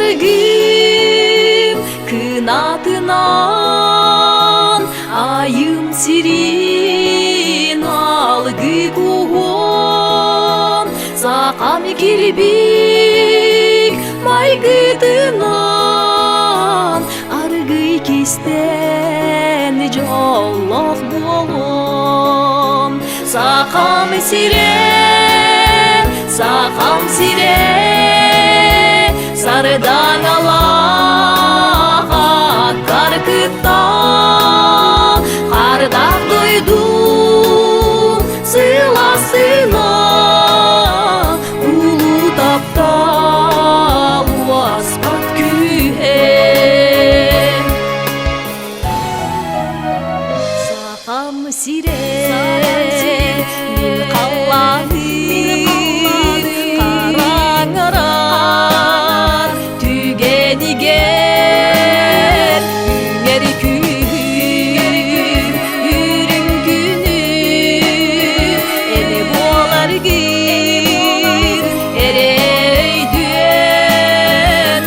буоларгын кынатынан айым сирин алгы куһуон сахам килбик майгытынан аргый кистэн дьоллоох буолуом Сахам сирэ, Сахам сирэ, сардаҥалаах аттар кытта хардах дойду сыласына улуу таптал уоспат күүһэ. Сахам сирэ, мин халлааным, хараҥарар түгэнигэр үүнэр күн, үрүҥ күнү эн буоларгын эрэ өйдүөн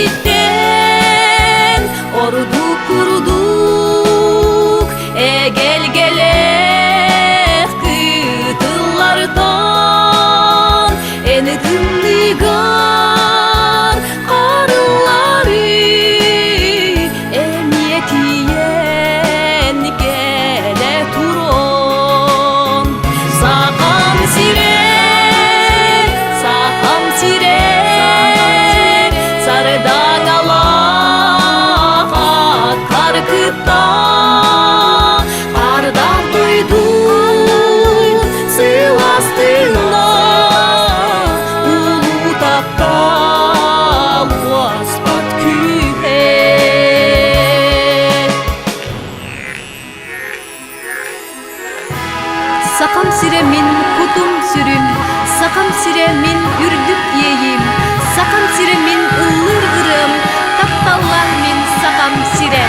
эйигиттэн Ордук курдук эгэлгэлээх кытыллартан эн тымныыгар харыллары эмиэ тиийэн кэлэ турон Сахам сирэ, Сахам сирэ, сардаҥалаах аттар кытта ардах дойду сылаас тыына улуу таптал уоспат күүһэ. Сахам сирэ мин кутум-сүрүм, Сахам сирэ мин үрдүк иэйиим, Сахам сирэ мин ыллыыр ырыам, Тапталлаах мин Сахам сирэ.